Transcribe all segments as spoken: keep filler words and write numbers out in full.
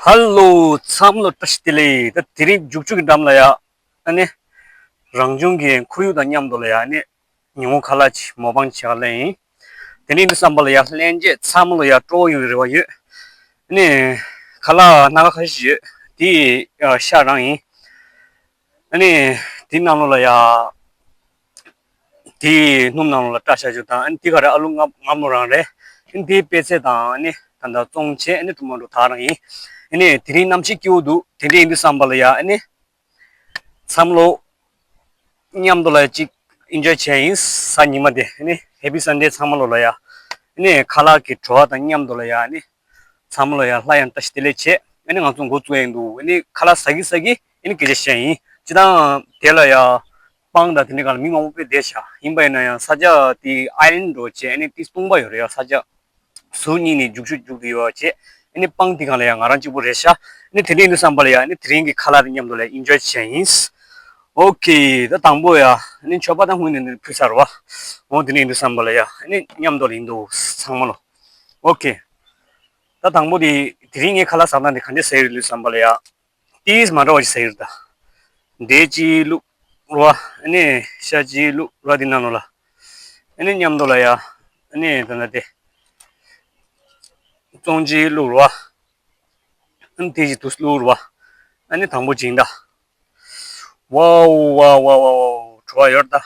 ཧ་ལོ། ཚང་མ་ལ་བཀྲ་ཤིས་བདེ་ལེགས། ད་དེ་རིང་རྒྱུག་ཆུ་གི་འགྲམ་ལ་ཡ། ཨ་ནི། རང་བྱུང་གི་ཁོར་ཡུག་དང་མཉམ་དུ་ལ་ཡ་ཨ་ནི། ཉིན་གུང་ཁ་ལག་ཅིག་མོ་པང་བྱེད་ག་སླེབས་ཡིན། དེ་རིང་འདི་བསམ་པ་ལ་ཡ་ལྷན་རྒྱས་ཚང་མ་ལ་ཡ་སྤྲོ་བོ་ཡོང་བའི་རེ་བ་ཡོད། ཨ་ནི། ཁ་ལག་སྣ་ཁ་ཁ་ཤས་ཡོད། དེ་ཡ་ཤ་རང་ཡིན། ཨ་ནི། དེ་ནང་ལོགས་ལ་ཡ། དེའི་སྣུམ་ནང་ལ་བཀྲ་ཤ་ཅིག་དང་། ཨ་ནི་དེ་ག་རེ། ཨ་ལུ་མངར་མངར་མོ་རང་རེད། ཨ་ནི་དེའི་པད་ཚལ་དང་། ཨ་ནི་ད་ལྟ་བཙོང་བྱས། ཨ་ནི་ཊོ་མ་ཊོ་དག་རང་ཡིན། ཨ་ནི་དེ་རིང་གནམ་གཤིས་སྐྱིད་པོ་འདུག་དེ་འདྲ་ཡིན་དུས་བསམ་པ་ལ་ཡ་ཨ་ནི་ཚང་མ་ལོ་མཉམ་དུ་ལ་ཅིག་ཨིན་ཇོའི་བྱས་ཡིན། གཟའ་ཉི་མ་དེ། ཨ་ནི་ཧེ་པི་སན་ཌེ་ཚང་མ་ལོ་ལ་ཡ། ཨ་ནི་ཁ་ལག་གི་བྲོ་བ་དང་མཉམ་དུ་ལ་ཡ་ཨ་ནི། ཚང་མ་ལ་ཡ་སླར་ཡང་བཀྲ་ཤིས་བདེ་ལེགས་བྱས། ཨ་ནི་ང་ཚོ་འགོ་བཙུགས་ཡིན་འདུག་ཨ་ནི་ཁ་ལག་ཟ་གི་ཟ་གི་ཨ་ནི་སྐད་ཆ་བཤད་ཡིན། སྤྱིར་བཏང་དེ་ལ་ཡ་སྤང་དང་དེ་འདྲ་སྒང་ལ་མི་མང་པོ་དཔེ་བསྡད་ཤག་ཡིན་པ་ཡིན་ན་ཡང་ས་ཆ་དེ་ཨའི་ལན་འདྲ་བྱས། ཨ་ནི་དེ་སྟོང་པ་ཡོད་རེད་ཡ། ས་ཆ་ཟུར་གཉིས་ནས་རྒྱུག་ཆུ་རྒྱུག་གི་ཡོད་བྱས། ཨ་ནི་སྤང་དེ་སྒང་ལ་ཡ་ང་རང་གཅིག་པོ་རེད་ཤག་ཨ་ནི་དེ་འདྲ་ཡིན་དུས་བསམ་པ་ལ་ཡ་ཨ་ནི་དེ་རིང་གི་ཁ་ལག་དེ་མཉམ་དུ་ལ་ཡ་ཨིན་ཇོའི་བྱས་ཡིན། ཨོ་ཁེ། ད་དང་པོ་ཡ་ཨ་ནི་མཆོད་པ་ད་སྔོན་ནས་ནི་ཕུལ་ཚར་བ། འོ་དེ་འདྲ་ཡིན་དུས་བསམ་པ་ལ་ཡ་ཨ་ནི་མཉམ་དུ་ལ་ཡིན་འདུག་ཚང་མ་ལོ། ཨོ་ཁེ། ད་དང་པོ་དེ་དེ་རིང་ངའི་ཁ་ལག་ཟ་སྟངས་དེ་ག་འདྲས་ཟ་ཡི་རེད་ལུས་བསམ་པ་ལ་ཡ། ཏིས་མ་འདྲ་བ་ཞིག་ཟ་ཡི་རེད་ད། འབྲས་གཅིག་བླུགས་རོ། ཨ་ནི་ཤ་གཅིག་བླུགས་རོ། དེ་ནང་ལོགས་ལ། ཨ་ནི་མཉམ་དུ་ལ་ཡ། ཨ་ནི་ད་ལྟ་དེ། བཙོང་གཅིག་བླུགས་རོ། ཨ་ནི་དེ་གཅིག་དུས་བླུགས་རོ། ཨ་ནི་དང་པོ་བྱིན་ད། ཝའོ་ཝའོ་ཝའོ་ཝའོ། བྲོ་བ་ཡོད་ད།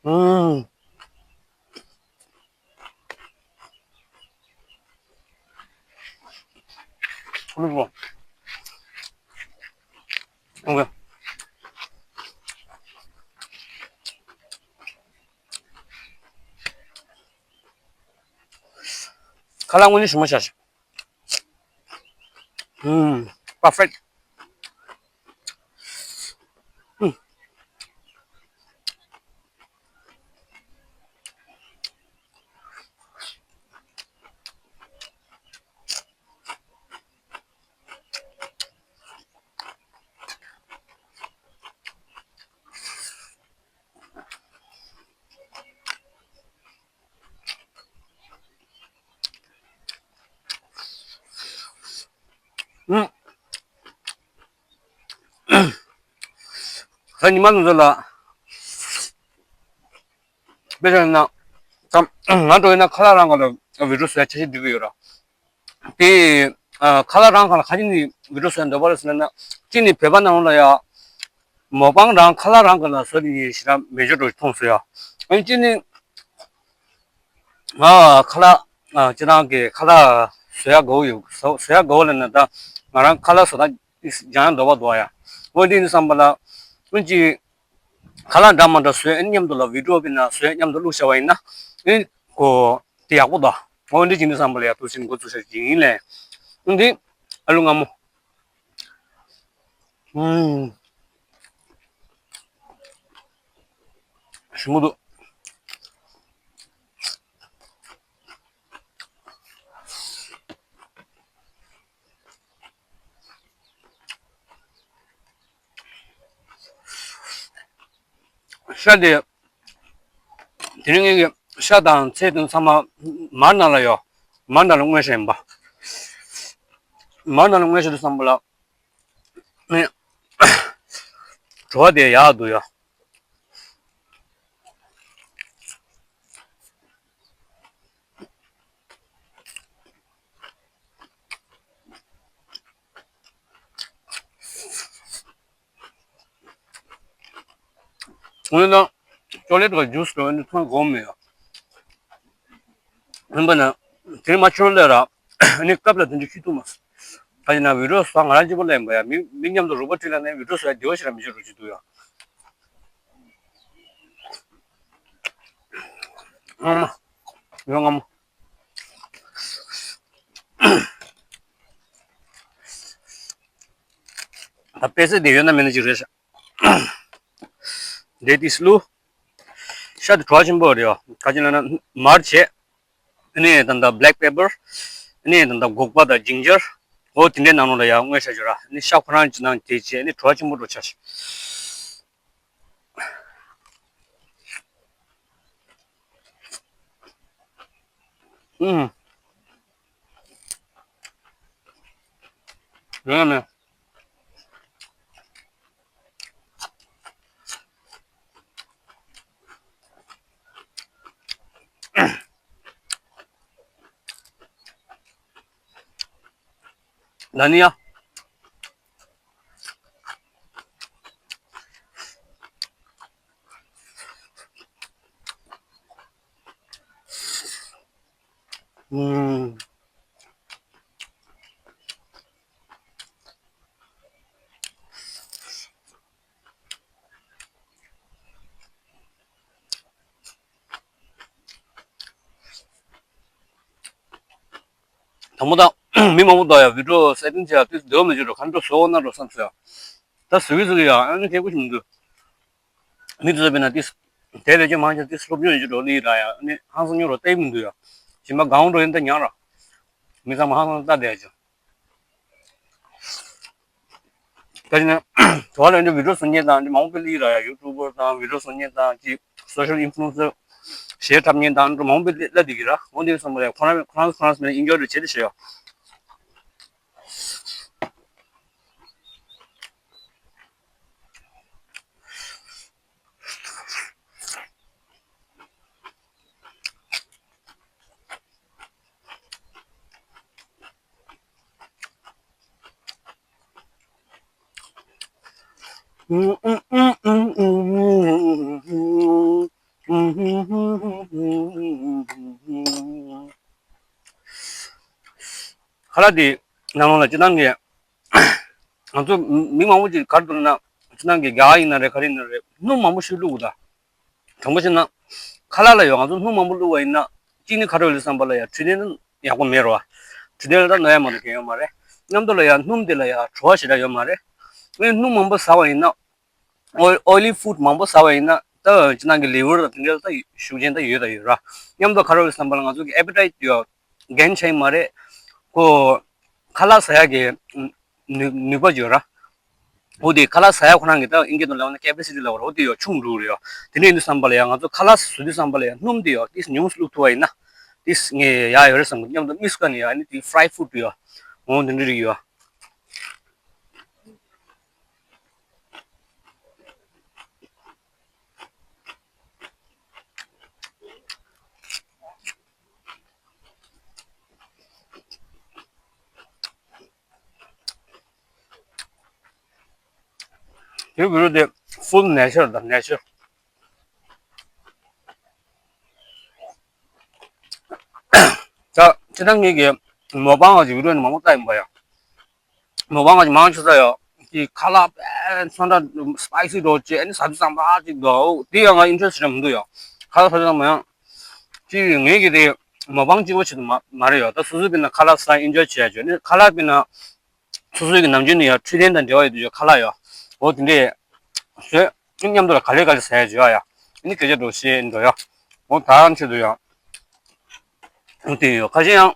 ཨུམ། ཨོ་ཁེ། ཁ་ལག་དངོས་གནས་ཞིམ་པོ་ཤག་ཤག་ཨུམ། པར་ཕེག་ཨུམ། ཨུམ། གཟའ་ཉི་མ་ཚོ་ལ་དཔེ་ཆ་ན་ཙམ་ང་འགྲོ་ཡིན་ན་ཁ་ལག་རང་ག་ལ་བི་ཌིའོ་བཟོ་ཡ་འཆར་གཞི་སྒྲིག་གི་ཡོད་ར། དེ་ཨ་ཁ་ལག་རང་ག་ལ་ག་ཅི་ནས་བི་ཌིའོ་བཟོ་ཡ་འདོད་པ་རེད་ཟེར་ན། གཅིག་ནས་བོད་པ་ནང་ལ་ཡ་མོ་པང་རང་ཁ་ལག་རང་ག་ལ་བཟོ་དེ་ཞེ་དྲག་མེད་ཆོག་འགྲོ་མཐོང་སོང་ཡ། ཨ་ནི་གཅིག་ནས། ང་ཁ་ལག་ཨ་སྤྱིར་བཏང་གི་ཁ་ལག་བཟོ་ཡག་དགའ་བོ་ཡོད། བཟོ་བཟོ་ཡག་དགའ་བོ་ལབ་ན་ད་ང་རང་ཁ་ལག་བཟོ་སྟངས་སྦྱང་ཡག་འདོད་པ་འདུག་ཨ་ཡ། འོ་འདི་ཡིན་བསམ་པ་ལ། འོན་ཀྱང་ཁ་ལག་འདྲ་མ་འདྲ་བཟོས། ཨ་ནི་མཉམ་དུ་ལ་བི་ཌིའོ་དཔེར་ན་བཟོས་མཉམ་དུ་བླུགས་བྱས་པ་ཡིན་ན། ཨ་ནི་གོ་དེ་ཡག་པོ་འདུག་འོ་འདི་བྱས་ནས་བསམ་པ་ལ་ཡ་ཐུགས་སེམས་འགོ་བཙུགས་བྱས་ཅིག་ཡིན་ལས། འོ་འདི་ཨ་ལུ་མངར་མོ། ཨུམ། ཞིམ་པོ་འདུག་ཤ་དེ། དེ་རིང་ངེད་ཀྱི་ཤ་དང་ཚལ་དང་ཚང་མ་མར་ནང་ལ་ཡོད། མར་ནང་ལ་བརྔོས་བཞག་ཡིན་པ། མར་ནང་ལ་བརྔོས་བཞག་དུས་བསམ་པ་ལ། ནི། བྲོ་བ་དེ་ཡག་འདུག་ཡ། འོན་ཏེ་ཅོག་ལེ་ཊི་དང་ཇུས་དང་འདི་ཚང་དགོས་མེད་ཡ། ཡིན་པ་ན་དེ་མ་ཆོད་ལས་ར། ཨ་ནི་སྐབས་ལ་དེ་འདྲ་ཤི་ཐུབ་མ་སོང་། ད་ཡིན་ན་བི་ཌིའོ་བཟོ་ང་རང་གཅིག་པོ་ལ་ཡིན་པ་ཡ། མི་མི་མཉམ་དུ་རོགས་པ་ཁྲིད་ལ་ནས་བི་ཌིའོ་བཟོ་ཡ་བདེ་བ་ཞིག་ར་མི་ཤེས་རོགས་ཅིག་འདུག་ཡ། ངོ་མ། ཡོང་ངམ། ད་པད་ཚལ་དེ་ཡོད་ན་མེད་ན་ཅིག་རེད་ཤག་འདི་ཏིས་ལུ། ཤ་དེ་བྲོ་བ་ཆེན་པོ་རེད་ཡ། ག་ཅི་ལབ་ན་མར་བྱས། ཨ་ནི་ད་ལྟ་བྷེ་ལེག་པེ་པར། ཨ་ནི་ད་ལྟ་སྒོག་པ་དང་ཇིང་ཇར། འོ་དེ་འདྲའི་ནང་ལོགས་ལ་ཡ་བརྔོས་བཞག་ཡོད་ར། ཨ་ནི་ཤ་ཁོ་རང་ཅིག་ནང་དེ་བྱས། ཨ་ནི་བྲོ་བ་ཆེན་པོ་འདྲ་ཆགས་ཤག་ཨུམ། རང་ཡང་མེད། ད་ནི་ཡ། ཨུམ། དང་པོ་དང་། མི་མང་པོ་འདུག་ཡ། བི་ཌིའོ་སེ་ཊིང་བྱས་ཡ་དུས་སུ་འདོད་མི་བྱེད་འགྲོ། ག་འགྲོ་བཟོ་འོ་ན་འགྲོ་བསམ་སོང་ཡ། ད་བཟོ་གི་བཟོ་གི་ཡ། ཨ་ནི་ཁེ་པོ་ཞིག་མི་འདུག་མི་དེ་ཚོ་དཔེར་ན་ཏིས། དེ་ལས་ཀྱང་མང་ཆེ་ཏིས་སློབ་སྦྱོང་ཡོད་ཀྱི་འགྲོ་ལི་ར་ཡ། ཨ་ནི་ཧང་སང་སྙོར་རོ་བལྟས་མི་འདུག་ཡ། ཞིམ་པ་གང་འགྲོ་ཡིན་ད་ཉག་ར། མི་ཚང་མ་ཧང་སང་ལྟ་བསྡད་ཀྱང་། ད་ཅི་ན། དུ་བ་ལ་འདི་བི་ཌིའོ་བཟོ་མཁན་དང་འདི་མང་པོ་ལི་ར་ཡ། ཡུ་ཊུབ་པར་དང་བི་ཌིའོ་བཟོ་མཁན་དང་ཅི། སོ་ཤལ་ཨིན་ཕུ་ལུ་ཨེན་སར། གཞས་འཁྲབ་མཁན་དང་འགྲོ་མང་པོ་ལ་འདི་གི་ར། འོ་འདི་བསམ་པ་ལ་ཁོ་རང་ཁོ་རང་ཁོ་རང་སེམས་ལ་ཨིན་ཇོའི་རེ་བྱེད་དེ་ཤེས་ཡོ། ཁ་ལག་དེ་ནང་ལོགས་ལ་སྤྱིར་བཏང་གི་ང་ཚོ་མི་མང་པོ་ཅིག་ག་རེ་འདུག་ན། སྤྱིར་བཏང་གི་རྒྱ་གར་ཡིན་ན་རེད། ག་རེ་ཡིན་ན་རེད། སྣུམ་མང་པོ་ཞིག་བླུགས་དགོས་ད། དྲང་པོ་བཤད་ན། ཁ་ལག་ལ་ཡོད་ང་ཚོ་སྣུམ་མང་པོ་བླུགས་པ་ཡིན་ན། གཅིག་ནི་ཁ་རོ་ལི་བསམ་པ་ལ་ཡ་འཕྲོད་བསྟེན་ཡག་པོ་མེད་རོ། འཕྲོད་བསྟེན་ལ་ད་ནད་ཡག་མ་གཏོགས་གང་ཡོད་མ་རེད། མཉམ་དུ་ལ་ཡ་སྣུམ་དེ་ལ་ཡ་བྲོ་བ་ཞེ་དྲག་ཡོད་མ་རེད། ཨེ་སྣུམ་མང་པོ་ཟ་བ་ཡིན་ན། ཨོ་ཨོ་ལི་ཕུཌ་མང་པོ་ཟ་བ་ཡིན་ན་ད་སྤྱིར་བཏང་གི་ལི་ཝར་དང་དེ་འདྲ་ད་ཤུགས་རྐྱེན་ད་ཡོད་ད་ཡོད་ར། མཉམ་དུ་ཁ་རོ་ལི་བསམ་པ་ལ་ང་ཚོ་གི་ཨེ་པེ་ཊའིཊ་ཡོད། རྒན་ཆེན་མ་རེད། ཁོ། ཁ་ལག་ཟ་ཡག་གི་ནུས་ནུས་པ་ཡོད་ར། འོ་དེ་ཁ་ལག་ཟ་ཡག་ཁོ་རང་གི་ད་ཨིན་སྐད་དུ་ལབ་ན་ཀེ་པེ་སི་ཊི་ལབ་ར། འོ་དེ་ཡོད་ཆུང་འགྲོ་རེད་ཡོད། དེ་འདྲ་ཡིན་དུས་བསམ་པ་ལ་ཡང་ང་ཚོ་ཁ་ལག་ཟ་དུས་བསམ་པ་ལ་ཡང་སྣུམ་དེ་ཡོད་ཏིས་ཉུང་སུ་བླུགས་ཐུབ་པ་ཡིན་ན། ཏིས་ངས་ཡག་ཡོད་རེད་བསམ་གི། མཉམ་དུ་དམིགས་སུ་བཀར་ནས་ཡ་ཨ་ནི་དེ་ཕ་རའི་ཕུཌ་ཡོད། འོ་དེ་འདྲ་རིགས་ཡོད། དེ་བི་ཌིའོ་དེ་ཕུལ་ནེ་ཅར་དང་ནེ་ཅར། ད་སྤྱིར་བཏང་ངེད་ཀྱི་མོ་པང་ང་ཅིག་བི་ཌིའོ་ནི་མང་པོ་ལྟ་ཡིན་པ་ཡ། མོ་པང་ང་ཅིག་མང་ཆེ་ས་ཡ། དེ་ཁ་ལག་དཔེ་ཚོན་ཁྲ་སི་པའི་སི་འགྲོ་བྱས་ཨ་ནི་ཟ་དུས་ཙམ་པ་ཅིག་འདུག་དེ་ཡང་ང་ཨིན་ཊི་རེ་སི་ཊི་རེད་མི་འདུག་ཡ། ཁ་ལག་ཟ་དུས་ཙམ་པ་ཡང་། ཅིག་ངེད་ཀྱི་དེ་མོ་པང་གཅིག་པོ་ཆེད་དུ་མ་མ་རེད་ཡ། ད་སོ་སོའི་དཔེར་ན་ཁ་ལག་ཟ་ཨིན་ཇོའི་བྱས་ཡ་ཅོ་ནི་ཁ་ལག་དཔེར་ན། སོ་སོའི་གི་ནམ་རྒྱུན་ནས་ཡང་འཕྲོད་བསྟེན་དང་འབྲེལ་བ་ཡོད་དུས་ཡོད་ཁ་ལག་ཡོད། འོ་དེ་འདྲས། བཟོས། མཉམ་དུ་ལ་ག་ལེ་ག་ལེ་ཟ་ཡ་བྱོས་ཡ། ཨ་ནི་སྐད་ཆ་འགྲོ་ཤེས་འགྲོ་ཡ། འོ་ད་ཆེད་དུ་ཡང་། འོ་དེ་ཡོད་ཁ་ཤས་ཡང་།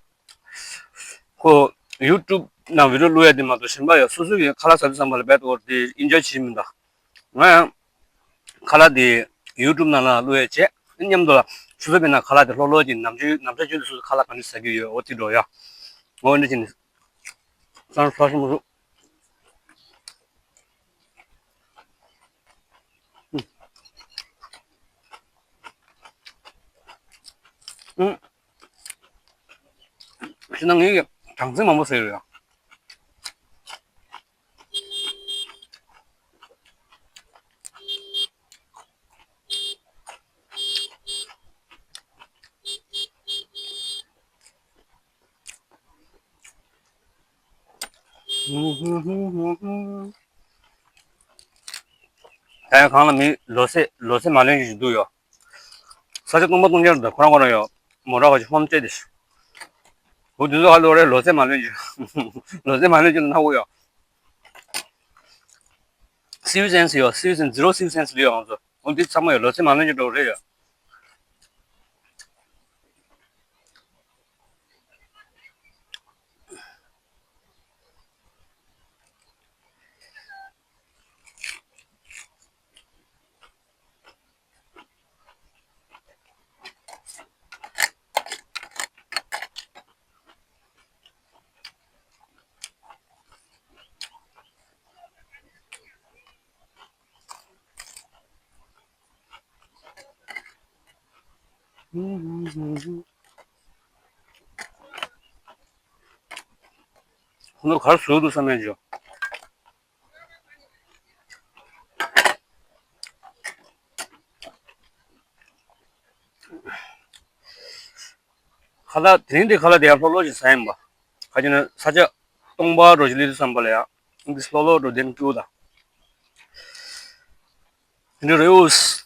ཁོ་ཡུ་ཊུབ་ནང་བི་ཌིའོ་བླུགས་ཡ་དེ་མ་གཏོགས་གཞན་པ་ཡང་སོ་སོའི་གི་ཁ་ལག་ཟ་དུས་ཙམ་པ་ལ་རྦད་དེ་འོ་དེ་ཨིན་ཇོའི་བྱེད་མི་འདུག་ང་ཡང་ཁ་ལག་དེ་ཡུ་ཊུབ་ནང་ལ་བླུགས་ཡ་བྱས། མཉམ་དུ་ལ་སོ་སོ་དཔེར་ན་ཁ་ལག་དེ་ལྷོད་ལྷོད་ཀྱི་ནམ་རྒྱུན་ནམ་ཟླ་རྒྱུན་དུ་སོ་སོ་ཁ་ལག་ག་འདྲ་ཟ་གི་ཡོད་འོ་དེ་འགྲོ་ཡ། འོ་འདྲ་བྱས་ནས། སང་ཕར་སོང་། ཨུམ། ཤི་ན་ངེད་ཀྱི་གྲངས་ཚད་མང་པོ་ཟེར་ཡོད་ཡ། ད་ཡང་གང་ལ་མི་ལོ་ཚད་ལོ་ཚད་མ་ལོན་ཞིག་འདུག་ཡོ། ས་ཆ་སྟོང་པ་སྟོང་རྐྱང་རེད། ད་ཁོ་རང་ཁོ་རང་ཡོ་མོ་ཊ་ག་ཅིག་ཧོམ་སྤྲད་དེ་ཤི། འོ་དུས་ཚོད་ཧ་ལོ་རེད། ལོ་ཚད་མ་ལོན་ཞིག་ལོ་ཚད་མ་ལོན་ཞིག་ན་འོ་ཡོ། སིའུ་སེན་སི་ཡོ། སིའུ་སེན་སི། ཛི་རོ་སིའུ་སེན་སི་རེད་ཡོ་ང་ཚོ། འོ་འདི་ཚང་མ་ཡོ་ལོ་ཚད་མ་ལོན་ཞིག་འགྲོ་རེད་ཡོ། ཁོ་ཚོར་ག་རེ་བཟོས་འདུག་བསམ་ཡས་བྱུང་། ཁ་ལག་དེ་རིང་འདི་ཁ་ལག་དེ་ཡང་ལྷོད་ལྷོད་ཅིག་ཟ་ཡིན་པ། ག་ཅི་ན་ས་ཆ་སྟོང་པ་འགྲོ་ཅིག་སླེབས་དུས་ཙམ་པ་ལ་ཡང་འདི་ལྷོད་ལྷོད་འགྲོ་བདེ་འདུག་ད། འདི་རེད་འོ།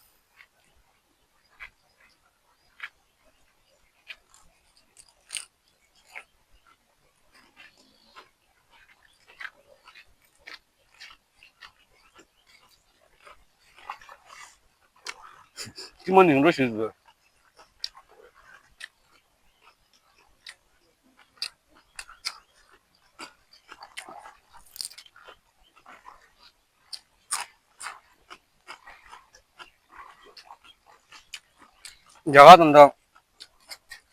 ཅི་མ་ཉུང་འགྲོ་ཞིག་འདུག་རྒྱ་གར་དང་འདྲ།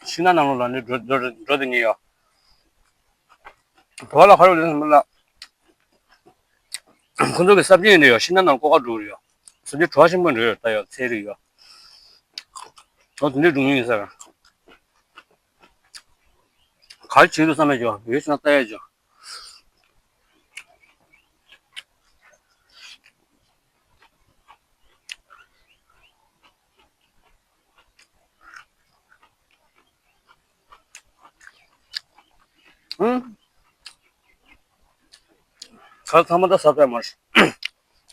ཤིང་ནགས་ནང་ལོགས་ལ་ནི་འགྲོ་འགྲོ་འགྲོ་དེ་ཉེ་ཡོད། གྲོ་བ་ལ་ཁ་རོག་ལེན་མི་ལ། ཁོང་ཚོ་གི་ས་བཅད་ཡིན་འདྲ་ཡོད། ཤིང་ནགས་ནང་ཀོ་ཁ་འགྲོ་རེད་ཡོད། ས་བཅད་གྲོ་བ་ཆེན་པོ་འདྲ་ཡོད་ད་ཡོད་ཚལ་རིགས་ཡོད། ཨོ་དེ་འདྲའི་སྒྲུང་ཡིན་ས་ར། ག་རེ་བྱེད་འདུག་བསམ་མེད་ཀྱང་ཡོད་ཤི་ན་ལྟ་ཡ་ཀྱང་། ཨང་། ཁ་ཚང་མ་ད་ཟ་ཚར་མ་རེད།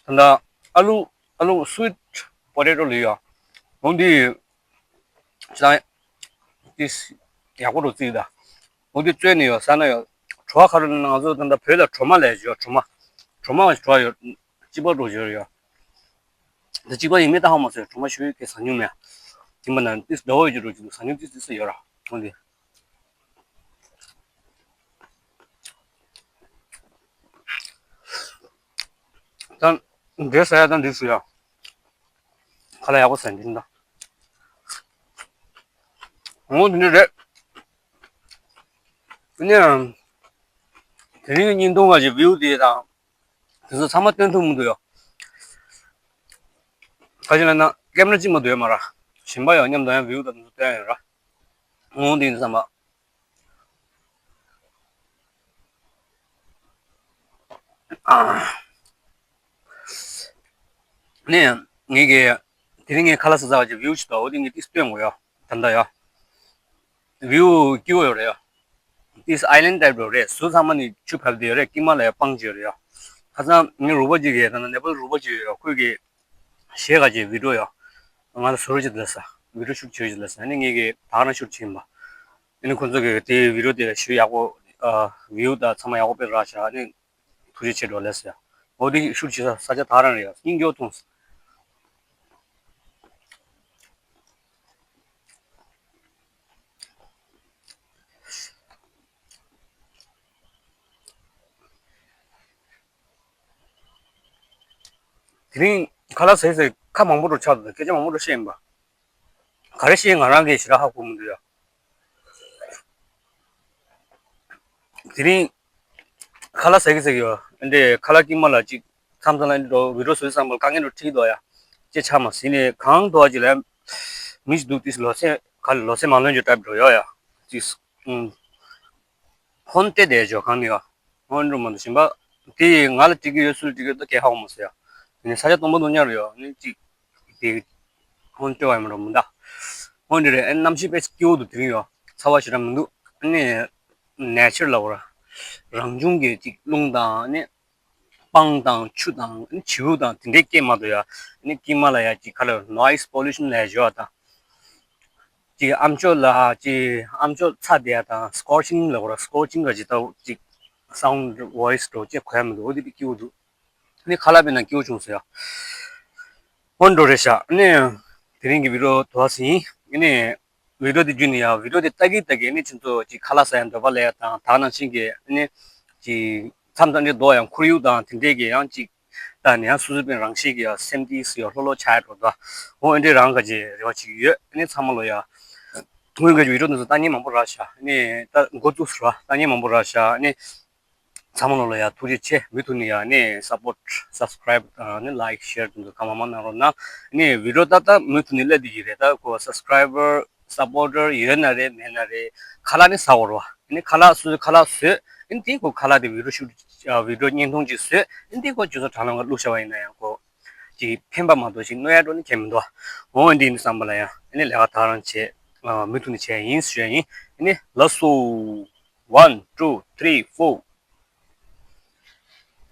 ད་ལྟ་ཨ་ལུ་ཨ་ལུ་སུའིཊ་པོ་ཏེ་ཏོ་ལི་ཡ། འོ་འདི། ཅང་། ཏིས། ཡག་པོ་རུ་བརྩིས་ད། འོ་འདི་བཙོས་ནས་ཡོད་ཟ་ན་ཡོད། གྲོ་བ་ཁ་རུ་ནང་ང་ཚོ་ད་ལྟ་བོད་ལ་གྲོ་མ་ལས་ཡོད་གྲོ་མ། གྲོ་མ་གྲོ་བ་ཡོད། སྤྱི་པ་འགྲོ་བཞིན་ཡོད། ད་སྤྱི་པ་ཡིན་མིན་ད་ཧ་མ་སོང་། གྲོ་མ་ཞུ་ཡི་གེ་ཟ་མྱོང་མེད། ཡིན་པ་ན་ཏིས་ཟླ་བོ་ཡོད་ཀྱི་འགྲོ་ཀྱི་འདུག་ཟ་མྱོང་ཏིས་ཏིས་ཡོད་ར། འོ་འདི། ད་འདི་ཟ་ཡ་ད་འདི་ཟ་ཡ། ཁ་ལག་ཡག་པོ་ཟ་འདི་འདྲ། འོ་འདི་འདྲ་རེད། ཨ་ནི། དེ་རིང་གི་བརྙན་ཐུང་བ་ཞིག་བིའུ་དེ་དང་། དེ་ཚོ་ཚང་མ་སྟོན་ཐུབ་མི་འདུག་ཡོ། ཁ་ཅིག་ལ་ན་ཀེམ་ར་གཅིག་མ་འདུག་ཡོ་མ་ར། གཞན་པ་ཡོ་མཉམ་དུ་ཡང་བིའུ་དང་དེ་ཚོ་སྟོན་ཡོད་ར། འོང་དེ་ཡིན་བསམ་པ། ཨ། ནས་ངེད་ཀྱི་དེ་རིང་ངས་ཁ་ལག་ཟ་ཚར་བ་ཅིག་བིའུ་ཅིག་འདུག་འོ་དེ་ངས་ཏིས་སྟོན་དགོས་ཡོ། ད་ལྟ་ཡོ། བིའུ་སྐྱིད་པོ་ཡོད་རེད་ཡ། ཏིས་ཨའི་ལན་ཊའིབ་འདྲ་རེད། ཟུར་ཚང་མ་ནས་ཆུ་བབས་བསྡད་ཡོད་རེད། དཀྱིལ་མ་ལ་ཡ་སྤང་བྱས་ཡོད་རེད་ཡ། ཁ་སང་ངའི་རོགས་པ་ཅིག་གིས་ད་ནང་ནེ་པཱལ་རོགས་པ་ཅིག་ཡོད་ཡ། ཁོས་ཀྱིས་གཞས་ག་ཅིག་བི་ཌིའོ་ཡ། ང་ལ་ཟུར་ཅིག་ལས་ས་བི་ཌིའོ་ཤུཊ་བྱེད་ཅིག་ལས་ས་ནི་ངེད་ཀྱིས་ད་ག་རང་ཤུཊ་བྱེད་ཡིན་པ། ཨ་ནི་ཁོ་ཚོ་གིས་དེའི་བི་ཌིའོ་དེ་ཞུ་ཡག་པོ། ཨ། བིའུ་དང་ཚང་མ་ཡག་པོ་སྤེལ་རག་ཤག་ཨ་ནི། ཐུགས་རྗེ་ཆེ་འགྲོ་ལགས་ཟེར། འོ་དེ་ཤུཊ་བྱེད་ས་ས་ཆ་ད་རང་རེད་ཡ། སྙིང་རྗེ་པོ་མཐོང་སོང་། དེ་རིང་ཁ་ལག་ཟས་ཟས་ཁ་མང་པོ་འགྲོ་ཆགས་འདུག་སྐད་ཆ་མང་པོ་འགྲོ་བཤད་ཡིན་པ། ག་རེ་བཤད་ང་རང་གིས་ཞེ་དྲག་ཧ་གོ་མི་འདུག་ཡ། དེ་རིང་ཁ་ལག་ཟ་གི་ཟ་གི་ཡོད། འདི་ཁ་ལག་དཀྱིལ་མ་ལ་ཅིག་མཚམས་མཚམས་ལ་འདི་འགྲོ་བི་ཌིའོ་བཟོ་བསམ་པ་དཀའ་ངལ་འགྲོ་ཁྲིད་འདུག་ཡ། ཅེ་ཆ་མ་ཟིན་ནས་གང་འདུག་ཅིག་ལ་མི་ཞིག་འདུག་ཏིས་ལོ་སེ་ག་ལོ་སེ་མ་ལོན་གྱི་ཊའིབ་འགྲོ་ཡོད་ཡ། ཅིག་ཧོན་ཏེ་དེ་ཇོ་གང་ནི་ག་ཧོན་འགྲོ་མ་འདུག་གཞན་པ་དེ་ང་ལ་དྲི་གི་ཡོད་སུ་ལ་དྲི་གི་ཡོད་ད་གས་ཧ་གོ་མ་སོང་ཡ། ནི་ས་ཆ་སྟོང་པ་སྟོང་ཉག་རེད་ཡ། ནི་ཅིག་དེ་ཧོན་ཏེ་བ་ཡ་མ་འགྲོ་མི་འདའ། ཧོན་འདི་རེད། ཨ་ནི་གནམ་གཤིས་དཔེ་སྐྱིད་པོ་འདུག་དེ་རིང་ཡོ། ཚ་བ་ཞེ་དྲག་མི་འདུག་ཨ་ནི་ནེ་ཅར་ལ་འོ་ར། རང་བྱུང་གི་ཅིག་རླུང་དང་ཨ་ནི། སྤང་དང་ཆུ་དང་ཨ་ནི་བྱིའུ་དང་དེ་འདྲའི་སྐད་མ་གཏོགས་ཡ། ཨ་ནི་དཀྱིལ་མ་ལ་ཡ་ཅིག་ག་ལ་ནོའིས་པོ་ལུ་ཤན་ལ་ཡ་ཞོ་བ་དང་། ཅིག་ཨམ་ཅོག་ལ་ཅིག་ཨམ་ཅོག་ཚ་དེ་ཡ་དང་སྐོར་ཆིང་ལ་འོ་ར། སྐོར་ཆིང་ག་ཅིག་ལྟ་བུ་ཅིག་སའུན་ཌི་ཝོ་ཡིས་འགྲོ་ཅེས་གོ་ཡ་མི་འདུག་འོ་དེ་དཔེ་སྐྱིད་པོ་འདུག་ཨ་ནི་ཁ་ལག་པས་ན་སྐྱིད་པོ་བྱུང་ཟེར་ཡ། ཧོན་འགྲོ་རེད་ཤག་ཨ་ནི་དེ་རིང་གི་བི་ཌིའོ་དུ་བ་ཟིན་ཡིན། ཨ་ནི་བི་ཌིའོ་དེ་བརྒྱུད་ནས་ཡང་བི་ཌིའོ་དེ་ལྟ་གིན་ལྟ་གིན་ཨ་ནི་ཁྱེད་ཚོ་ཅིག་ཁ་ལག་ཟ་ཡ་འདོད་པ་སླེབས་ཡ་དང་ད་ག་ནང་བཞིན་གྱི་ཨ་ནི་ཅིག་མཚམས་མཚམས་ནས་རྡོ་ཡང་ཁོར་ཡུག་དང་དེ་འདྲས་ཀྱི་ཡང་ཅིག་ལྟ་ནས་ཡང་སོ་སོའི་དཔེ་རང་བཞིན་གྱི་ཡང་སེམས་ཏིས་ཡང་ལྷོད་ལྷོད་ཆགས་ཡ་འགྲོ་ད། འོ་ཨ་འདྲས་རང་ག་ཅིག་རེ་བ་ཅིག་ཡོད། ཨ་ནི་ཚང་མ་ལོ་ཡ། སྔོན་གྱི་བི་ཌིའོ་འདི་ཚོ་ལྟ་མཁན་མང་པོ་རག་ཤག་ཨ་ནི་ད་འགོ་བཙུགས་སོང་ར། ལྟ་མཁན་མང་པོ་རག་ཤག་ཨ་ནི། ཚང་མ་ལོ་ལ་ཡ་ཐུགས་རྗེ་ཆེ། མུ་མཐུད་ནས་ཡ་ནས་སབ་པོར་ཊི་སབ་སི་ཀ་རའིབ་ཨ་ནི་ལའིཀ་ཤེར་དེ་ཚོ་གང་མང་མང་གནང་རོགས་གནང་། ཨ་ནི་བི་ཌིའོ་ཏག་ཏག་མུ་མཐུད་ནས་སླེབས་བསྡད་ཀྱི་རེད། ད་ཁོ་སབ་སི་ཀ་རའི་བར་ སབ་ཨོར་ཌར་ཡོད་ན་རེད་མེད་ན་རེད། ཁ་ལག་ནི་ཟ་དགོས་རེད་བ། ཨ་ནི་ཁ་ལག་སོ་སོའི་ཁ་ལག་བཟོས། ཨ་ནི་དེ་ཁོ་ཁ་ལག་དེ་བི་ཌིའོ་ཤུཊ་ཨ་བི་ཌིའོ་བརྙན་ཐུང་ཅིག་བཟོས། ཨ་ནི་དེ་ཁོ་ཇོ་སོ་དྲ་ལམ་ཁ་བླུགས་བཞག་པ་ཡིན་ན་ཡང་ཁོ་ཅིག་ཕན་པ་མ་གཏོགས་ཅིག་གནོད་ཡ་འགྲོ་ནི་གང་མི་འདུག་འོ་འདི་ནི་བསམ་པ་ལ་ཡང་ཨ་ནི་ལས་ཀ་ད་རང་བྱས། ཨ་མུ་མཐུད་ནས་བྱས་ཡིན་ཞུ་ཡ་ཡིན། ཨ་ནི་ལགས་སོ། One, two, three, four.